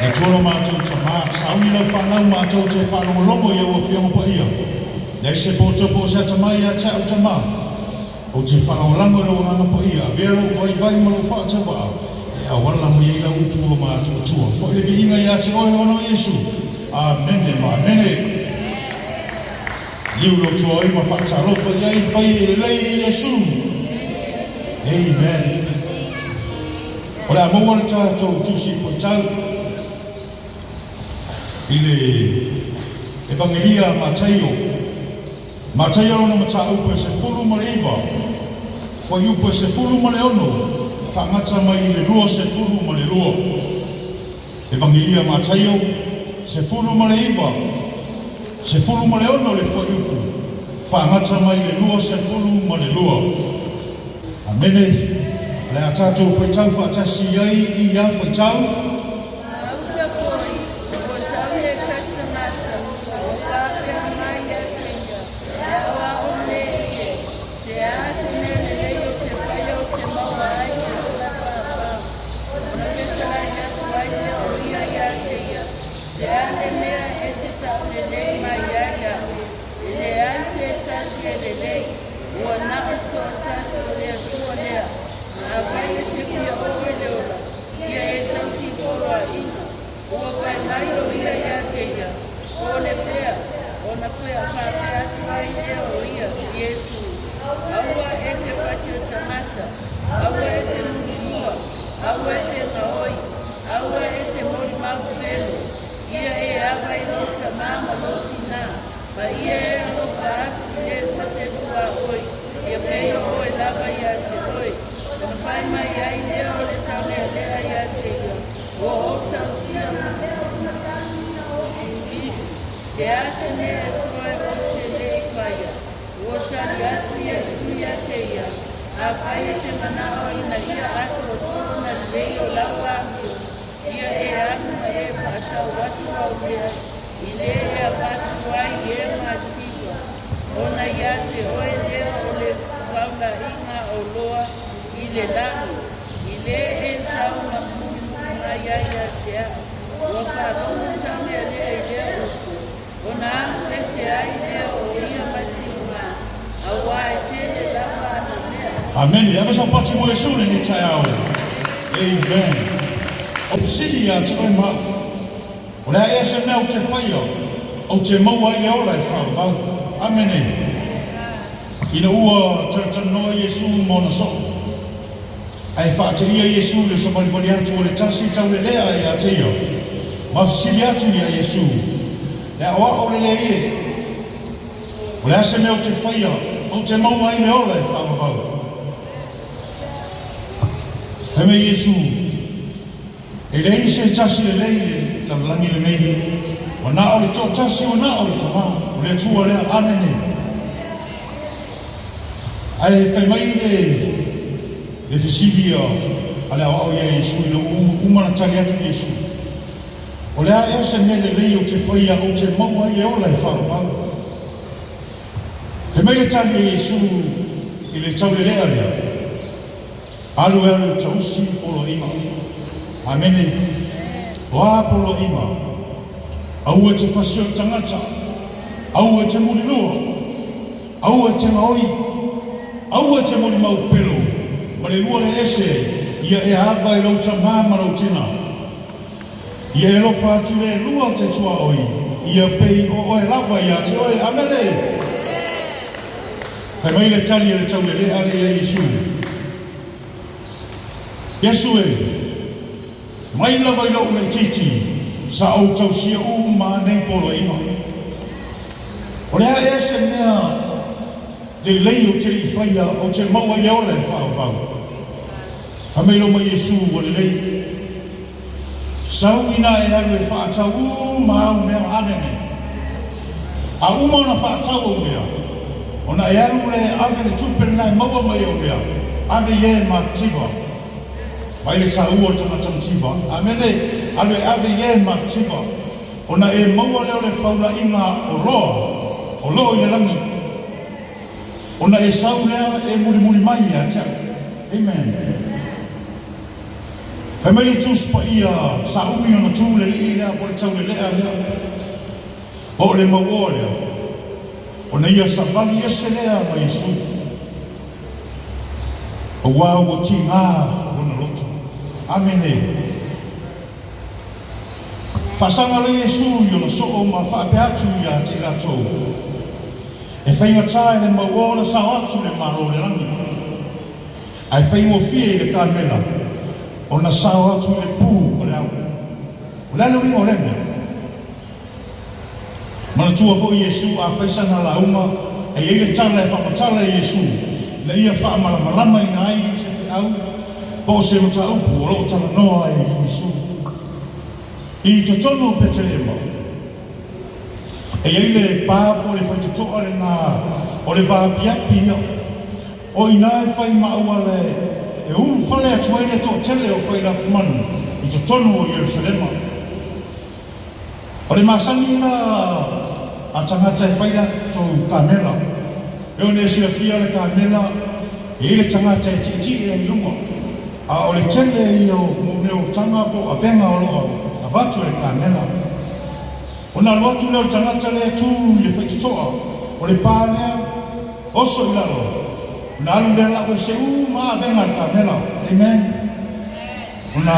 Le Atua lo matou Tama, sauni lau fanau matou te faalogologo i au Afioga Paia. Leai se poto po o se atamai ia te au Tama. Ou te faalagolago i lou Agaga Paia, avea lou vaivai ma lou faatauvaa e auala mai ai lau upu lo matou Atua. Foi le viiga ia te oe ona o Iesu. Amene ma amene. Liu lou tuaoi ma faatalofa i ai, fai e lelei i Iesu. Amen. O le a maua le tatou Tusi Faitau i le Evagelia a Mataio. Mataio lona mataupu e 19, fuaiupu e 16, faagata mai i le 22. Evagelia Mataio, 19, 16 le fuaiupu, faagata mai le 22. Amene. O le a tatou faitau faatasi ai i ia faitau. Gauta foi, ua sau le tasi tagata, ua faapea mai ia te ia, Le aoao nei e, Se a se mea lelei ou te faia ou te maua ai le ola faavavau? Ona fetalai atu ai lea o ia ia te ia, Se a le mea e te taulelei mai ai iaʻu? E leai se tasi e lelei, ua na o le toatasi o le Atua lea. Afai e te fia oo i le ola, ia e tausi poloaiga. Ua fai mai o ia ia te ia, O le fea? Ona faapea atu ai lea o ia, Iesu, Aua e te fasi o tagata, aua e te mulilua, aua e te gaoi, aua e te molimau pelo, ia e ava i lou tamā ma lou tinā, ma ia e alofa atu i le lua te tuaoi, ia pei o oe lava ia te oe. Ona fai mai ai lea o le taulealea ia te ia, Ua ou tausia ma Se a se mea e toe ou te le i faia? Ua tali atu Iesu ia te ia, Afai e te manao ina ia atoatoa ona lelei o lau amio, ia e alu ma e faatau atu au mea i le e avatu ai e mativa, ona ia te oe lea o le faulaiga o loa i le lagi, i le e sau ma mulimuli mai ai ia te au. Ua faalogo taulealea i lea upu, ona alu ese ai lea o ia mativa, auā e tele lava ana mea. Amene. Ave sau pati mo Iesu lenei taeao. Amen. O fesili ia te oe ma au, O le a ea se mea ou te faia, ou te maua ai le ola e faavavau? Amene. Ina ua talatalanoa Iesu ma ona soo, ae faateia Iesu i le savalivali atu o le tasi taulelea ia te ia, ma fesili atu ia Iesu, Le aoao lelei e, o le a se mea ou te faia, ou te maua ai le ola e faavavau? Fai mai Iesu, E leai se tasi lelei i le lalolagi lenei, ua na o le toatasi ua na o le Tama, o le Atua lea. Amene. Ae fai mai le le fesili a le aoao ia Iesu ina ua uma ona tali atu Iesu, O le a ea se mea lelei ou te faia ou te maua ai le ola e faavavau? Fai mai le tali a Iesu i le taulelea lea, Alu e alu e tausi poloaiga. Amene. O a poloaiga? Aua e te fasi o le tagata. Aua e te mulilua. Aua e te gaoi. Aua e te molimau pelo. Ma le lua le ese, ia e ava i lou tamā ma lou tina. Ia e alofa atu le lua o te tuaoi, ia pei o oe lava ia te oe. Amene. Fai mai le tali a le taulelea lea ia Iesu, Iesu e, mai lava i lou laitiiti, sa ou tausia uma nei poloaiga. O le a ea se mea lelei ou te le i faia ou te maua ai le ola e faavavau? Fai mai loma Iesu, Ua lelei. Sau ina e alu e faatau uma au mea amene. A uma ona faatau ou mea, ona e alu lea e ave le tupe lena e maua mai ou mea, ave i e mativa. Mai le taua o le tagata mativa, amene, alu e ave i e mativa, ona e maua lea o le faulaiga o loa, o loo i le lagi. Ona e sau lea e mulimuli mai ia te au. Amen. Fai mai le Tusi Paia, Sa umi ona tu le alii lea po o le taulelea lea, po o le mauoa lea, ona ia savali ese lea ma Iesu, aua ua tiga lona loto. Amene. Faasaga lea Iesu i ona soo ma faapea atu ia te i latou, E faigata i le mauoa ona sao atu le Malo o le lagi. Ae faigofie i le kamela ona sao atu i le pu o le au. O le a le uiga o lea mea? Manatua foi Iesu afai sana lauga e i ai le tala e faamatala e Iesu ina ia faamalamalamaina ai se feau po o se mataupu o lo o talanoa ai Iesu. I totonu o Petelema, e i ai le pa po o le faitotoa lena o le vaapiapi ia. O i ina e fai ma auala e ulufale atu ai le toatele o failafumanu i totonu o Ierusalema. O le masani la a tagata e fai latou kamela, e ona e silafia le kamela e i ai le tagata e tietie ai i luga, a o le tele ia o mea o taga po o avega o lo o avatu e le kamela. Ona alu atu lea o le tagata lea e tu i le faitotoa o le pa lea, Oso i lalo, ona alu lea lau ese uma avega a le kamela. Amen. Ona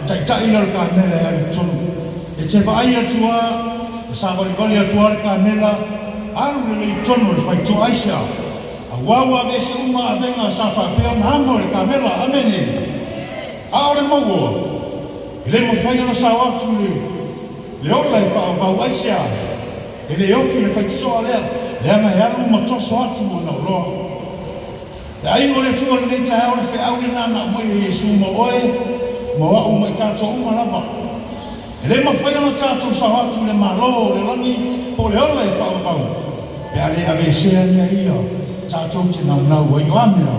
taitai lea o le kamela e alu i totonu. E te vaai atu a, e savalivali atu a le kamela, alu lelei i totonu o le faitoa. Aisea? Aua ua aveese uma avega sa faapea ona amo e le kamela. Amene. A o le mauoa, e le mafai ona sao atu le, le ola e faavavau. Aisea? E le ofi le faitotoa lea, leaga e alu ma toso atu ona oloa. Le aiga o le Atua i lenei taeao, le feau lena na aumai e Iesu mo oe, mo au ma i tatou uma lava. E le mafai ona tatou sao atu i le Malo o le lagi po o le ola e faavavau, pe a le aveesea mea ia tatou te naunau ai. O a mea?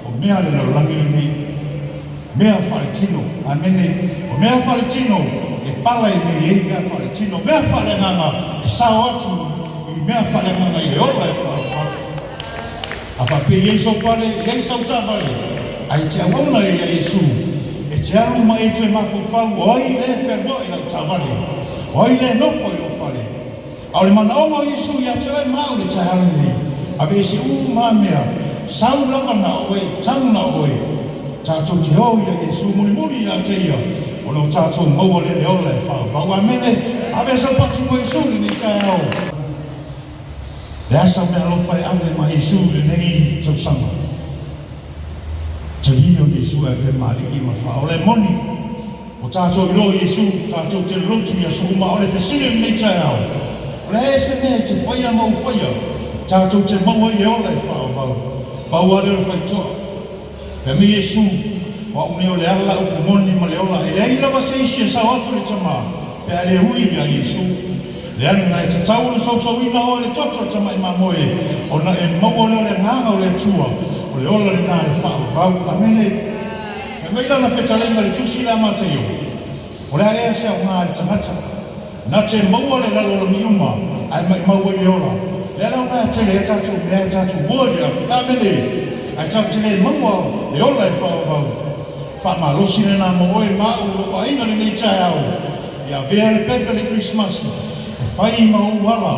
O mea a le lalolagi lenei. Mea faaletino. Amene. O mea faaletino e pala i mea i ai mea faaletino. Mea faaleagaga e sao atu i mea faaleagaga i le ola e faavavau. A faapea i ai sou fale, i ai sau taavale, ae e te auauna ai ia Iesu, e te alu ma e toe mafaufau, o ai lea e fealuai i lau taavale? O ai lea e nofo i lou fale? A o le manaoga o Iesu ia te oe ma au i le taeao lenei, aveese uma a mea, sau lava na oe, tau na oe. Tatou te o ia Iesu mulimuli ia te ia, ona o tatou maua lea le ola e faavavau. Amene! Ave sau pati mo Iesu i lenei taeao. Le a sau meaalofa e ave ma Iesu i lenei tausaga? Talia o Iesu e ave ma alii ma faaola e moni. Ua tatou iloa Iesu, tatou te lotu i aso uma, a o le fesili o lenei taeao, o le a ea se mea e te faia ma ou faia, tatou te maua ai le ola e faaauau? Pau lava lea o le faitoa. Fai mai Iesu, O au nei o le ala, upu moni ma le ola, e leai lava se isi e sao atu i le Tama, pe a le ui ia Iesu. Leaga e tatau ona sousouina oe i le toto o le tamai mamoe, ona e maua lea o le Agaga o le Atua, o le ola lena e faavavau. Amene. Fai mai lana fetalaiga i le Tusi lea Mataio, O le a ea se aoga i le tagata, na te maua le lalolagi uma, ae maimau ai le ola? Lea la ona e tele ai tatou mea e tatou ua i le afi. Amene! Ae tatou te le maua le ola e faavavau. Faamalosi lena mo oe ma au lou aiga lenei taeao, ia avea le pepe le Kerisimasi e fai ma ou ala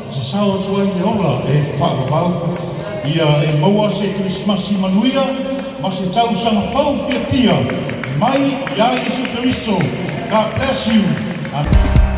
te sao atu ai le ola e faavavau. Ia e maua se Kerisimasi manuia ma se tausaga fou fiafia mai iā Iesu Keriso. God bless you. Amen.